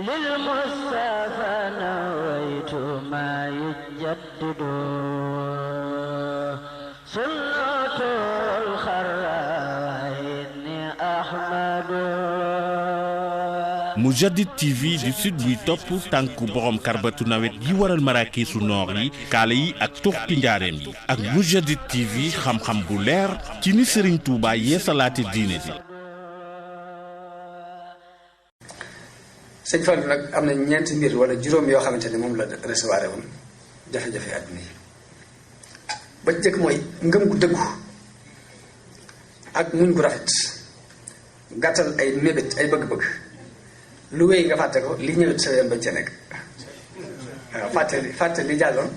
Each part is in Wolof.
للمصطفى نويت ما يجدد سنة الخرائن أحمد Mourchid TV du sud ñuy topp tànku borom karbatu nawet yi waral maraakiisu noor yi kaala yi ak tuxti njaareem yi ak Mourchid TV xam-xam bu leer ci ni Serigne Touba yeesalaate diine ji. sëñ Fallu nag am na ñeenti mbir wala juróom yoo xamante ne moom la recevoir woon jafe-jafe àdduna yi ba jëkk mooy ngëm gu dëggu ak muñ gu rafet gàttal ay mébét ay bëgg-bëgg lu wéy nga fàtte ko li ñëwit sa yoon bañ ca nekk waaw fàtte li jàlloon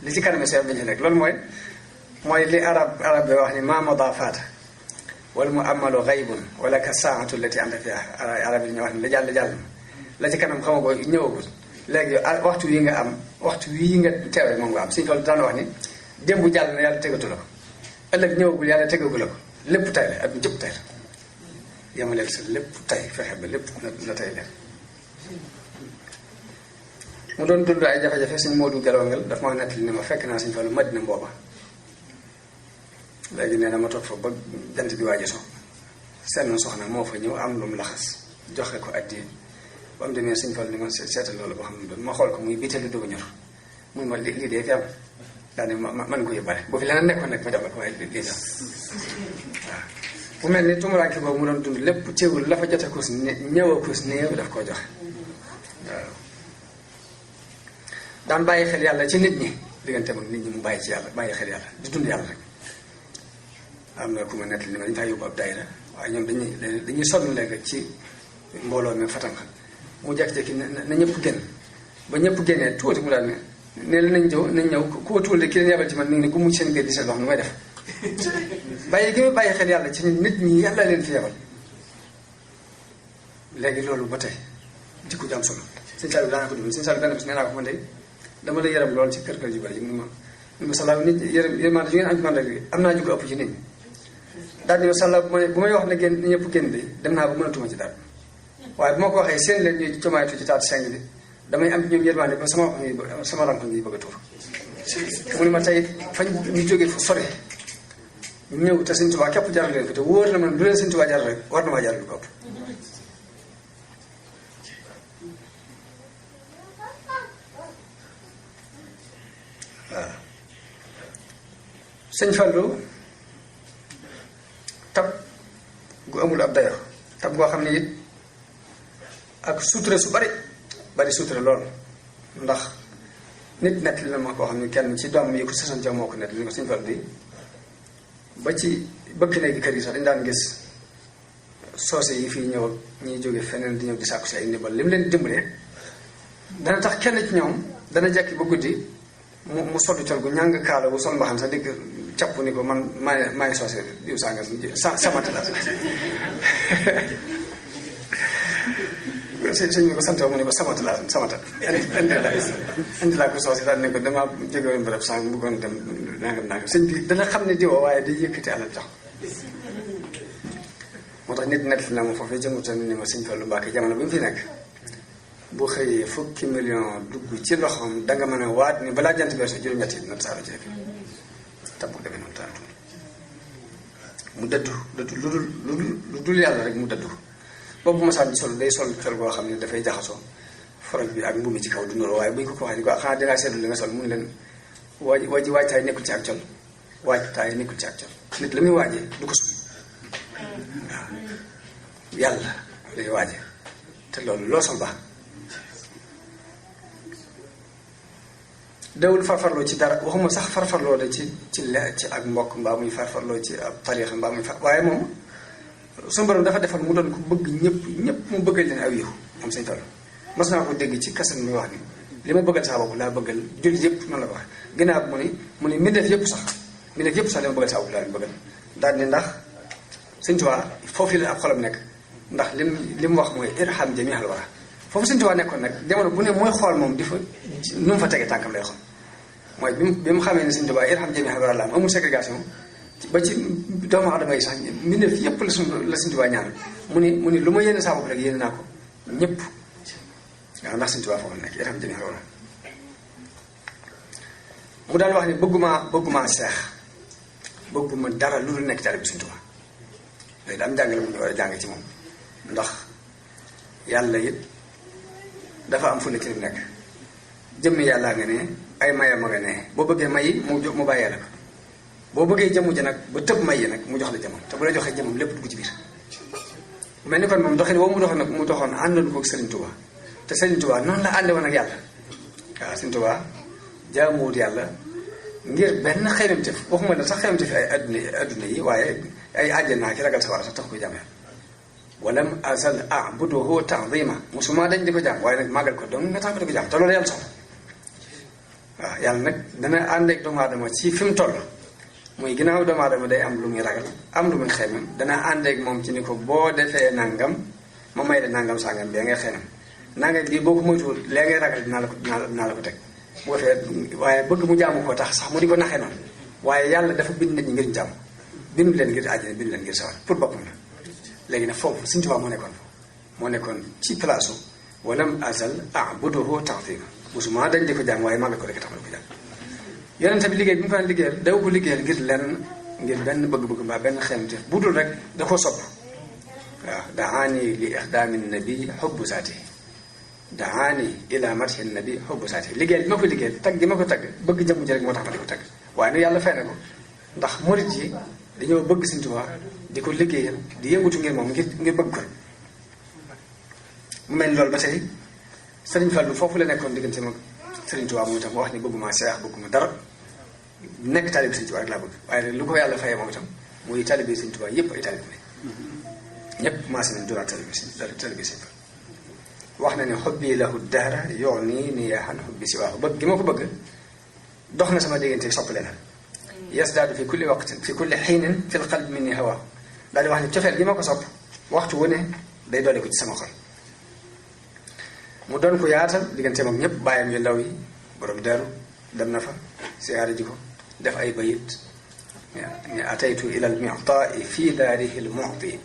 li ci kanam sa yoon bañ ca nekk loolu mooy li arab bi wax ni ma mada faata wala mu amalu gaybun wala ka saatu lati anta fiha arab yi ñu wax ni li jàll la ci kanam xama ko ñëwagul léegi waxtu wi nga am waxtu wi nga teewee moom nga am suñu toll daan wax ni démb jàll na yàlla tegatu la ko ëllëg ñëwagul yàlla tegagu la ko lépp tay la ak jëpp tay la yamaleel sa lépp tay fexe ba lépp na tay leen mu doon dund ay jafe-jafe suñ Moodu Gelongal daf ma nettali ni ma fekk naa suñ Fallu Madina mbooba léegi nee na ma toog fa ba jant bi waaji so seen soxna moo fa ñëw am lu mu laxas joxe ko addi ba mu demee suñ Fallu ni ma seetal loolu boo xam ne doon ma xool ko muy biteelu dugg ñor mun ma lii dee fi am daane man ko yóbbale boo fi leneen nekkoon nekk ma jox ko waaye lii am waaw bu mel ni tumuraanke boobu mu doon dund lépp teewul la fa jote kus ñëw a kus néew daf koo joxe waaw daan bàyyi xel yàlla ci nit ñi digganteem ak nit ñi mu bàyyi ci yàlla bàyyi xel yàlla di dund yàlla rek am na ku ma nettali ni ma dañu faa yóbbu ab daayira waaye ñoom dañuy sonn léegi ci mbooloo mi fatam xam mu jekki-jekki na ñëpp génn ba ñëpp génnee tuuti mu daal ne la nañ ñëw ku tuul de ki leen yabal ci man mi ngi ne ku mucc seen géej di seen loxo nu may def bàyyi gi ma bàyyi xel yàlla ci nit ñi yàlla leen fi yabal léegi loolu ba tey jikko ju am solo sëñ Saliou daana ko dund sëñ Saliou benn bis nee naa ko man de dama la yaram lool ci kër yu bari yi mu ma salaaw nit yërmande ju ngeen am ci man rek am naa ju ko ëpp ci nit ñi daal di ma salaaw bu may wax ne génn ñëpp génn de dem naa ba mënatuma ci dara waaye bu ma ko waxee seen leen ñuy comaaytu ci taatu seng bi damay am ñoom yërmande ba sama ranko ñi bëgg a tuur mu ne ma tey fañ ñu jógee fu sore ñëw te Sëñ Tuubaa képp jaral leen ko te wóor na man lu leen Sëñ Tuubaa jaral rek war na maa jaral lu ko ëpp waaw Sëñ Fallu tab gu amul ab dayo tab goo xam ne it ak sutura su bari sutura lool ndax nit nett li na ma koo xam ne kenn ci doom yi ko sasan jaw moo ko nett li ko Sëñ Fallu di ba ci bëkk néegi kër yi sax dañu daan gis soose yi fii ñëw ñuy jóge feneen di ñëw di sàkku si ay ndimbal li mu leen dimbalee dana tax kenn ci ñoom dana jekki ba guddi mu soddu col gu ñàng kaala bu sol mbaxam sax dégg capp ni ko man maay soose diw sànga samata la sëñ bi ko sant mu ne ko samata indi laa ko soose daal ne ko dama jóge woon bërëb sànq bëggoon dem nangam sëñ bi dana xam ne diwoo waaye day yëkkati alal jox moo tax nit nett na ma foofee jëngutoon ni ma Sëñ Fallu Mbàkke jamono bi mu fi nekk bu xëyee fukki million dugg ci loxoom danga mën a waat ni balaa jant beeso juróom-ñetti na tasaaro ci rek te bu demee noonu taatu mu dëddu lu dul yàlla rek mu dëddu boobu bu ma sànni sol day sol col goo xam ne dafay jaxasoo forog bi ak mbuumi ci kaw du nuroo waaye bu ñu ko waxee ni ko xanaa dangaa seetlu li nga sol mun leen waajtaay nekkul ci ak col waajtaay nekkul ci ak col nit la muy waajee du ko sol waaw yàlla lay waaje te loolu loo sol baax dawul farfarloo ci dara waxuma sax farfarloo la ci ak mbokk mbaa muy farfarloo ci ab tariixa mbaa muy waaye moom suñu borom dafa defal mu doon ko bëgg ñëpp mu bëggal leen aw yiw moom Sëñ Fallu mas naa ko dégg ci kasan muy wax ni li ma bëggal saa bopp laa bëggal jullit yëpp noonu la ko wax ginnaaw mu ne mbindeef yëpp sax li ma bëggal saa bopp laa leen bëggal daal ni ndax Sëñ Tuubaa foofu la ab xolam nekk ndax li mu wax mooy irham jami'al wara foofu Sëñ Tuubaa nekkoon nag jamono bu ne mooy xool moom di fa nu mu fa tege tànkam lay xool mooy bi mu xamee ne Sëñ Tuubaa irham jami'al wara la am amul ségrégation ba ci doomu aadama yi sax mbindeef yëpp la Sëñ Tuubaa ñaan mu ni lu ma yéene saa bopp rek yéene naa ko ñëpp waaw ndax Sëriñ Tuubaa foofu nekk yaram jëmi xew na mu daal wax ni bëgguma seex bëgguma dara lu dul nekk taalibe Sëriñ Tuubaa léegi daam jàngale mu ñu war a jàng ci moom ndax yàlla it dafa am fu nekk li nekk jëmmi yàllaa nga ne ay mayam ma nga ne boo bëggee mayi mu bàyyee la ko boo bëggee jëmu ji nag ba tëb may yi nag mu jox la jëmam te bu la joxee jëmam lépp dugg ci biir mel ni kon moom doxin woo mu doxoon nag mu doxoon àndoon ko ak Sëriñ Tuubaa te Sëriñ Tuubaa noonu la ànde woon ak yàlla waaw Sëriñ Tuubaa jaamuwut yàlla ngir benn xeymamteef waxuma la sax xeymamteef ay adduna yi waaye ay àjjanaa ki ragal sa war a sax tax ko jaam yàlla walam azal a'buduhu ta'zima musuma dañ di ko jaam waaye nag màggal ko donc nga tax di ko jaam te loolu yàlla soxla waaw yàlla nag dana ànd ak doomu aadama ci fi mu toll muy ginnaaw doomu aadama day am lu muy ragal am lu muy xeymam dana ànd ak moom ci ni ko boo defee nangam ma may la nangam sangam bee ngay xeymam nangam bii boo ko moytuwul lee ngay ragal dinaa la ko teg boo fee waaye bëgg mu jaamu ko tax sax mu di ko naxee noonu waaye yàlla dafa bind nit ñi ngir jàmm bind leen ngir àjjana bind leen ngir sawar pour boppam la léegi nag foofu Sëriñ Tuubaa moo nekkoon ci place u walam azal a'buduhu ta'zima musuma dañ di ko jàmm waaye màggal ko rek tax ma di ko jàmm yonente bi liggéey bi mu fa liggéeyal daw ko liggéeyal ngir lenn ngir benn bëgg-bëgg mbaa benn xemte bu dul rek da koo sopp waaw daani li ixdaami nabi xubbu saati daani ila madhi nabi xubbu saati liggéeyal bi ma ko liggéeyal tagg gi ma ko tagg bëgg jëmm ji rek moo tax ma di ko tagg waaye nag yàlla fay na ko ndax murit yi dañoo bëgg Sëriñ Tuubaa di ko liggéeyal di yëngutu ngir moom ngir bëgg ko mu mel ni loolu ba tey Sëriñ Fallu foofu la nekkoon diggante mag Sëriñ Tuubaa moom itam wax ni bëgguma seex bëgguma dara nekk taalibe Sëriñ Tuubaa rek laa bëgg waaye nag lu ko yàlla fayee moom itam muy taalibe Sëriñ Tuubaa yëpp ay taalibe ñëpp maase nañ doon taalibe Sëriñ Fallu wax na ne xubbi lahu dahra yughni niyaahan xubbi si waaxu bëgg gi ma ko bëgg dox na sama diggante soppale na yasdaadu fi kulli waqtin fi kulli xiinin fi l qalbi minni hawaa daal di wax ne cofeel gi ma ko sopp waxtu wu ne day doole ko ci sama xol mu doon ko yaatal digganteem ak ñëpp bàyyam yu ndaw yi borom deru dem na fa siyaare ji ko def ay bayit ne ataytu ila al mi'ta'i fi daarihi al mu'ti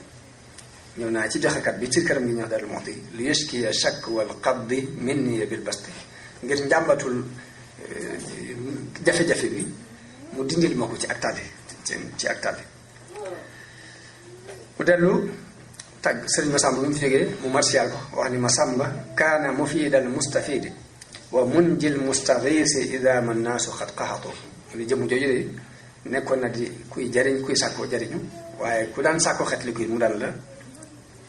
ñëw naa ci joxekat bi ci këram gi ñëw daarul mu'ti li yashkiya shakk wal qabdi minni bil basti ngir njàmbatul jafe-jafe bi mu dindil ma ko ci ak tabe ci ak tabe mu dellu tagg sëriñ Masamba bi mu fi jógee mu martial ko wax ni Masamba kaana mufiidal mustafidi wa munjil mustaghisi ida ma naasu xat qaxatu li jëmu jooju de nekkoon na di kuy jariñ kuy sàkkoo jariñu waaye ku daan sàkkoo xet li kuy mu daan la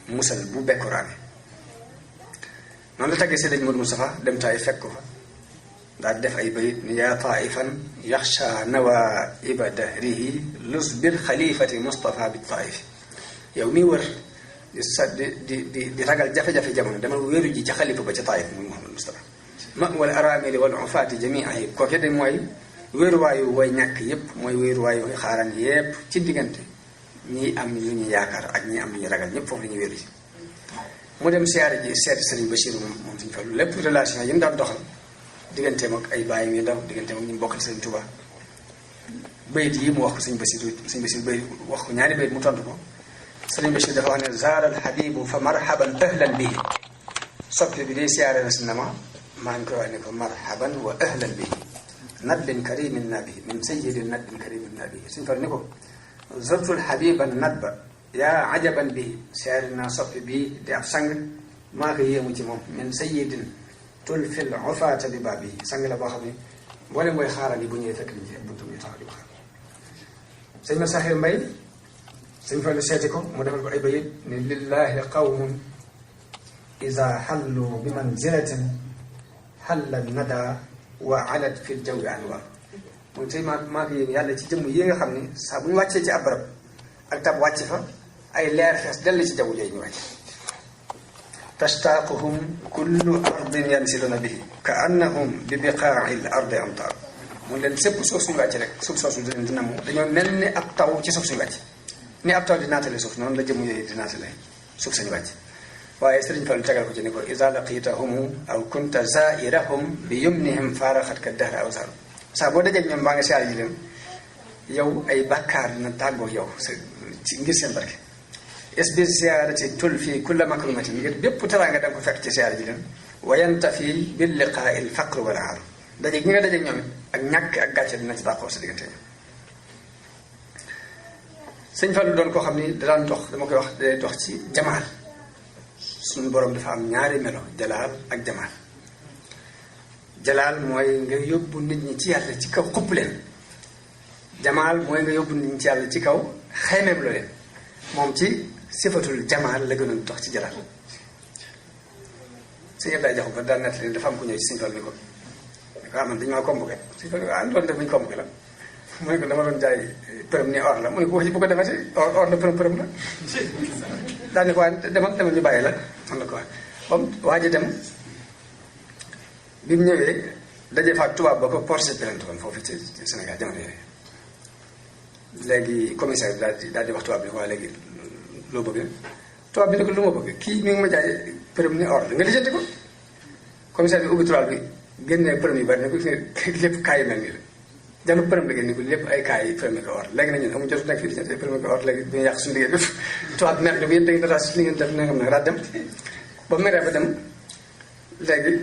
musal bu bekkoraane noonu la taggee sëriñ Modou Moustapha dem taay fekk ko fa daal def ay bayit ni yaa taifan yaxsha nawaiba dahrihi lus bil xalifati Moustapha bi taifi yow mi wër di ragal jafe-jafe jamono dama wéeru ji ci xalifa ba ca taif muy Mouhamadou Moustapha ma wala aramili wal ufaati jamiihi kooke de mooy wéeruwaayu way ñàkk yépp mooy wéeruwaayu way xaaraan yépp ci diggante ñi am lu ñu yaakaar ak ñi am lu ñu ragal ñëpp foofu la ñuy wéeru ji mu dem siyaare ji seeti Sëriñ Bachir moom Sëriñ Fallu lépp relation yi mu daan doxal digganteem ak ay bàyyim yu ndaw digganteem ak ñu bokkal Sëriñ Tuubaa bayit yi mu wax ko Sëriñ Bachir bayit wax ko ñaari bayit mu tontu ko Sëriñ Bachir dafa wax ne zaaral habibu fa marhaban ahlan bihi soppi bi day siyaare na si nama maa ngi koy wax ne ko marhaban wa ahlan bihi nadbin karimin nabihi min sayyidin nadbin karimin nabihi Sëriñ Fallu ni ko zurtul habiban nadba yaa ajaban bihi siyaare naa soppi bii di ab sang maa ko yéemu ci moom min sayyidin tulfil ufaata bi baabi sang la boo xam ne mboolem mooy xaaral yi bu ñëwee fekk nañ ci buntu bi taxaw di ko xaar sëñ ma Saxir Mbay sëñ Fallu seeti ko mu defal ko ay bayit ne lillahi qawmun ida xallu bi manzilatin xalla nada wa alat fi ljawi anwar moom tey maa ko yéen yàlla ci jëmm yi nga xam ne saa bu ñu wàccee ci ab barab ak tab wàcc fa ay leer fees dell ci jaww jooju ñu wàcc tastaaquhum kullu ardin yansiluna bihi ka annahum bi biqaa'i l ardi amtaar mun leen sépp suuf suñu wàcc rek suuf soosu dina mu dañoo mel ni ab taw ci suuf suñu wàcc ni ab taw di naatale suuf noonu la jëmm yooyu di naatale suuf suñu wàcc waaye Sëriñ Fallu tegal ko ci ni ko iza laqitahum aw kunta zairahum bi yumnihim faaraxat ka dahra aw sar saa boo dajeeg ñoom baa nga siyaar ji leen yow ay bàkkaar dina tàggoo yow ci ngir seen barke es bi siyaarati tul fii kulla makrumatin ngir bépp teraanga da nga ko fekk ci siyaar ji leen wa yantafi bil liqaa'i al faqr wal aar daje gi nga daje ñoom ak ñàkk ak gàcce dina ci dàqoo sa diggante ñoom. sëñ Fallu doon koo xam ni daan dox dama koy wax day dox ci jamaal suñu borom dafa am ñaari melo jalaal ak jamaal. jalaal mooy nga yóbbu nit ñi ci yàlla ci kaw xupp leen jamaal mooy nga yóbbu nit ñi ci yàlla ci kaw xaymeeb loo leen moom ci sifatul jamaal la gënoon dox ci jalaal. sëñ Abdoulaye Diakhoum fa daan nettali dafa am ku ñëw ci sëñ Fallu ni ko man dañu maa convoqué sëñ Fallu doon def buñu convoqué la mu ne ko dama doon jaay përëm ni or la mu ne ko wax ji bu ko defati or la përëm la daal ni ko waaye demal ñu bàyyi la man la ko wax bam waa ji dem bi mu ñëwee daje fa ak tubaab ba ko porté plainte woon foofu ci Sénégal jamono yooyu léegi commissaire bi daal di wax tubaab bi waa léegi loo bëgg tubaab bi ne ko lu ma bëgg kii mi ngi ma jaay përëm ni or la nga lijjanti ko commissaire bi ubbi tubaab bi génnee përëm yu bari ne ko fi lépp kaay yu mel nii la jàll përëm la génne ko lépp ay kaay yi përëm ko or léegi nag ñun amuñu jot nekk fii lijjanti ay përëm ko or léegi duñu yàq suñu liggéey bépp tubaab bi mer ne ko yéen da ngeen dara si li ngeen def nangam nag raa dem ba meree ba dem léegi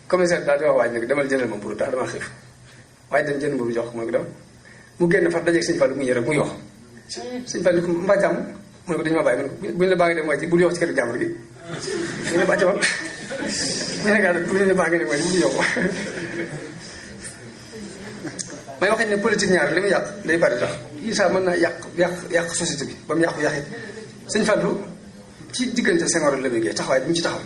commissaire daal di wax waaj ne ko demal jëndal ma mburu tax dama xiif waaye dem jënd mburu jox ko mu ne ko dem mu génn far dajeeg sëñ Fallu mu ñëw rek mu yox sëñ Fallu ko mbaa jàmm mu ne ko dañu ma bàyyi mu ne ko buñu la baa ngi dem waaye ci bul yox ci kër jàmbur gi ñu ne bàcce woon Sénégal buñu la baa ngi dem waaye bul yox may waxee ne politique ñaar li mu yàq day bari tax yi saa mën naa yàq société bi ba mu yàqu-yàqi sëñ Fallu ci diggante Senghor la liggéey taxawaay bi mu ci taxaw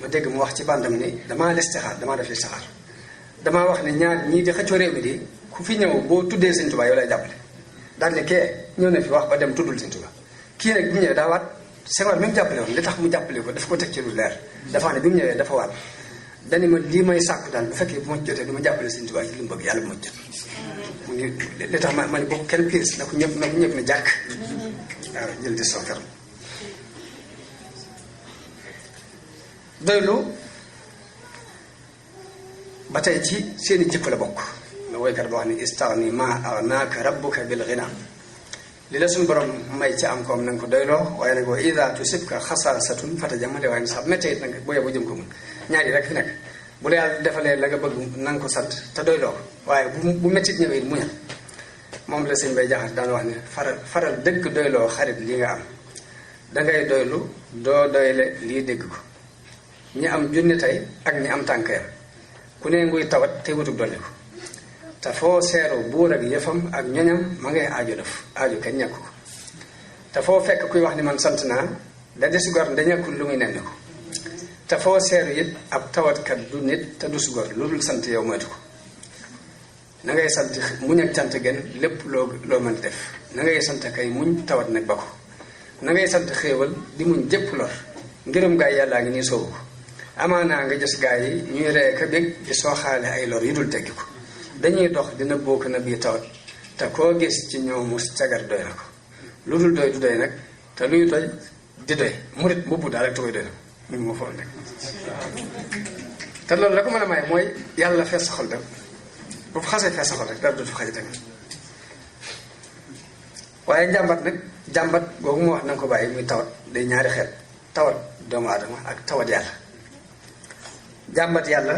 ma dégg mu wax ci bandam ni damaa listixaar damaa def listixaar damaa wax ne ñaar ñii di xëccoo réew mi di ku fi ñëw boo tuddee sëñ Tuubaa yow lay jàppale daal ne kee ñëw na fi wax ba dem tuddul sëñ Tuubaa kii nag bi mu ñëwee daa waat Senghor mi mu jàppale woon li tax mu jàppale ko daf ko teg ci lu leer dafa ne bi mu ñëwee dafa waat dani ma lii may sàkku daal bu fekkee bu ma jotee du ma jàppale sëñ Tuubaa ci li mu bëgg yàlla bu ma jot mu ngi li tax ma ne boo kenn piis na ko ñëpp ne jàkk waaw jël di son ferme doylu ba tey ci seeni jikko la bokk la woykat boo xam ne istaghni ma aghnaka rabbuka bil ghina li la suñu borom may ci am koom na nga ko doyloo waaye nag wa ida tusibka xasaasatun fatajamale waaye ne sax méttee it nag boo yeboo jëm ko mun ñaari rek fi nekk bu la yàlla defalee la nga bëgg na nga ko sant te doyloo ko waaye bu méttit ñëwee muñal moom la sëñ Bay Jaxate daan wax ne faral dëgg doyloo xarit li nga am dangay doylu doo doyle lii dégg ko ñi am junni tey ak ñi am tànkayam ku ne nguy tawat te wutug dolli ko te foo seeru buur ak yëfam ak ñoñam ma ngay aajo def aajo kenn ñàkk ko te foo fekk kuy wax ni man sant naa da des gor da ñàkkul lu muy nenn ko te foo seeru it ab tawatkat du nit te du su gor lu dul sant yow moytu ko na ngay sant muñ ak cant gën lépp loo mën def na ngay sant kay muñ tawat nag ba ko na ngay sant xéewal di muñ jëpp lor ngërëm gaay yàllaa ngi nii soobu ko amaanaa nga gis gaa yi ñuy ree ka bég di sooxaale ay lor yu dul teggi ko dañuy dox dina bokk na bii tawat te koo gis ci ñoom mus cagar doy na ko lu dul doy du doy nag te luy doy di doy murit mbubb daal rek te koy doy na ñun moo foog nekk te loolu la ko mën a may mooy yàlla fees sa xol dem bu xasee fees sa xol rek dara dootu xaja tamit waaye njàmbat nag jàmbat googu mu wax na nga ko bàyyi muy tawat day ñaari xeet tawat doomu aadama ak tawat yàlla jàmbat yàlla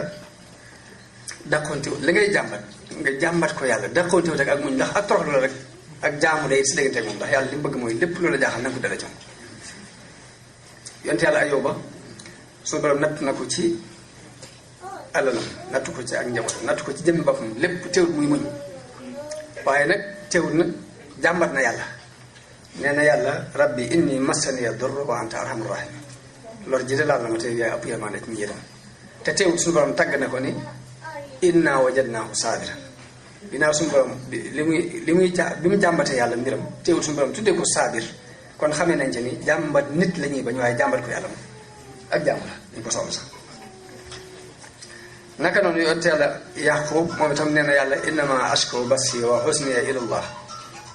dàqoontiwut li ngay jàmbat nga jàmbat ko yàlla dàqoontiwut rek ak muñ ndax ak toroxlu la rek ak jaamu day si déggante moom ndax yàlla li mu bëgg mooy lépp loola jaaxal na nga ko dala jom yonte yàlla Ayuba suñu borom natt na ko ci alalam nattu ko ci ak njabootam nattu ko ci jëmmi boppam lépp teewut muy muñ waaye nag teewut nag jàmbat na yàlla nee na yàlla rabbi inni massaniya durru wa anta arhamur rahim lor ji de laal na ma te yaay ëpp yërmande ci ñu yërëm te teewut suñu borom tagg na ko ni inna wajadnaahu saabira ginnaaw suñu borom bi mu jàmbatee yàlla mbiram teewut suñu borom tuddee ko saabir kon xamee nañ ci ni jàmbat nit la ñuy bañ waaye jàmbat ko yàlla moom ak jàmm la dañ ko soxla sax naka noonu yonte yàlla Yaqub moom itam nee na yàlla innama ashku basi wa husniya ilallah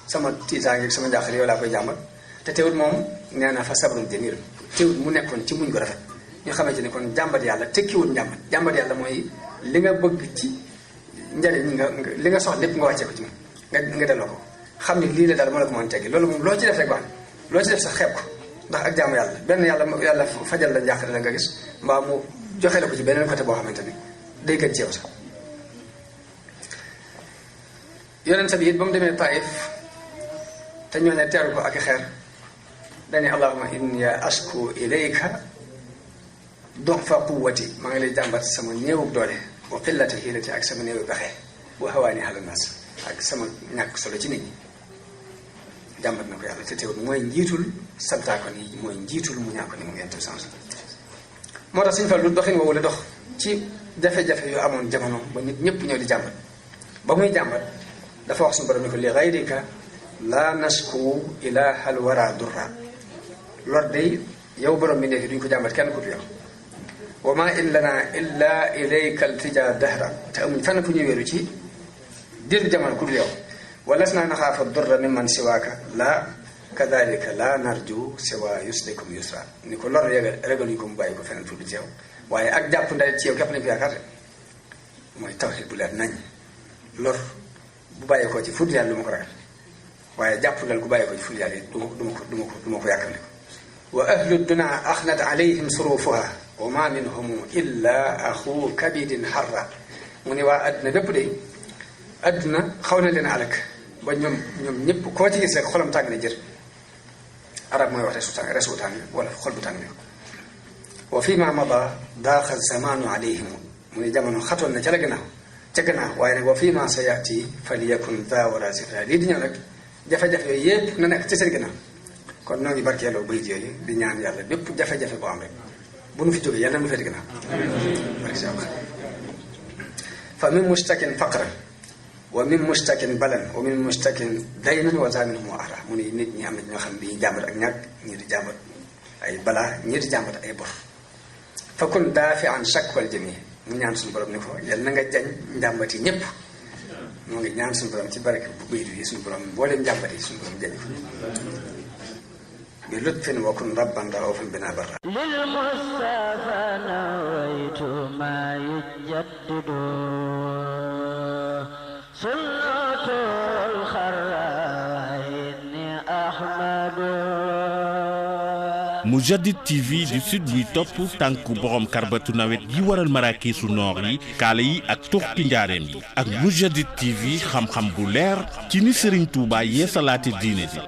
sama tiitaange sama njàqare yow laa koy jàmbat te teewut moom nee na fa sabrun jamil teewut mu nekkoon ci muñ ko rafet ñu xamante ni kon jàmbat yàlla tekkiwut jàmbat yàlla mooy li nga bëgg ci njariñ nga li nga soxla lépp nga wàccee ko ci moom nga delloo ko xam ni lii la daal moo la ko mën teggi loolu moom loo ci def rek baax loo ci def sax xeeb ko ndax ak jaamu yàlla benn yàlla fajal la njàqare la nga gis mbaa mu joxe la ko ci beneen côté boo xamante ni day gën ci yow sax yonent bi it ba mu demee Taif te ñoo ne teeru ko ak i xeer dani allahumma inni ashku ilayka du'fa quwwati maa ngi lay jàmbat sama néewug doole wa qillata hiilati ak sama néewu pexe wa hawaani ala nas ak sama ñàkk solo ci nit ñi jàmbat na ko yàlla te teewul mooy njiitul santaako ni mooy njiitul mu ñàkk ni mu yonent bi sans moo tax suñu fal lu doxin woowu la dox ci jafe-jafe yu amoon jamono ba nit ñëpp ñëw di jàmbat ba muy jàmbat dafa wax suñu borom ni ko li gayrika la nasku ilahal wara durra lor day yow borom bi nekk duñ ko jàmbat kenn ku du yow wa ma in lana illa ilayka altija dahra te amuñ fenn fu ñu wéeru ci dir jamono ku du yow walasna naxaafa durra mimman siwaaka la kadalika la narju siwa yuslikum yusra ni ko lor ragaluñ ko mu bàyyi ko feneen fu du ci yow waaye ak jàpp ndal ci yow képp nañ fi yaakaar mooy tawhid bu leer nañ lor bu bàyyi ko ci fut yàlla du ma ko ragal waaye jàpp ndal ku bàyyi ko ci fut yàlla du ma ko yàkkandi ko wa ahlu duna axnat alayhim surufuha wa ma minhum illa axu kabidin harra mu ne waa adduna bépp de adduna xaw na leen alak ba ñoom ñëpp koo ci gis rek xolam tàng na jër arab mooy wax resu tàng wala xol bu tàng wa fi ma mada daaxa zamanu alayhim mu ne jamono xatoon na ca gannaaw waaye nag wa fi ma sa yaati falyakun daa wara sifra lii di ñëw nag jafe-jafe yooyu yëpp na nekk ci seen gannaaw kon noo ngi barkeeloo bay yooyu di ñaan yàlla bépp jafe-jafe boo am rek bu nu fi jógee yàlla nu fete gannaaw barke sa wax fa min mustakin faqran wa min mustakin balan wa min mustakin daynan wa zamin mu ara mu ne nit ñi am na ñoo xam ne dañuy jàmbat ak ñàkk ñii di jàmbat ay balaa ñii di jàmbat ay bor fa kun daafi an shakwal jami mu ñaan suñu borom ni ko yal na nga jañ njàmbat yi ñëpp moo ngi ñaan suñu borom ci barke bu bayit yi suñu borom booleem njàmbat yi suñu borom jañ ko bi lutfin wa kun rabban raufan bina barra lil mustafa nawaytu ma yujaddidu sunnatul xarraini ahmadu Moujadid TV du sud buy topp tànku borom karbatu nawet yi waral maraakiisu noor yi kaala yi ak tuxti njaareem yi ak Moujadid TV xam-xam bu leer ci ni Serigne Touba yeesalaate diine ji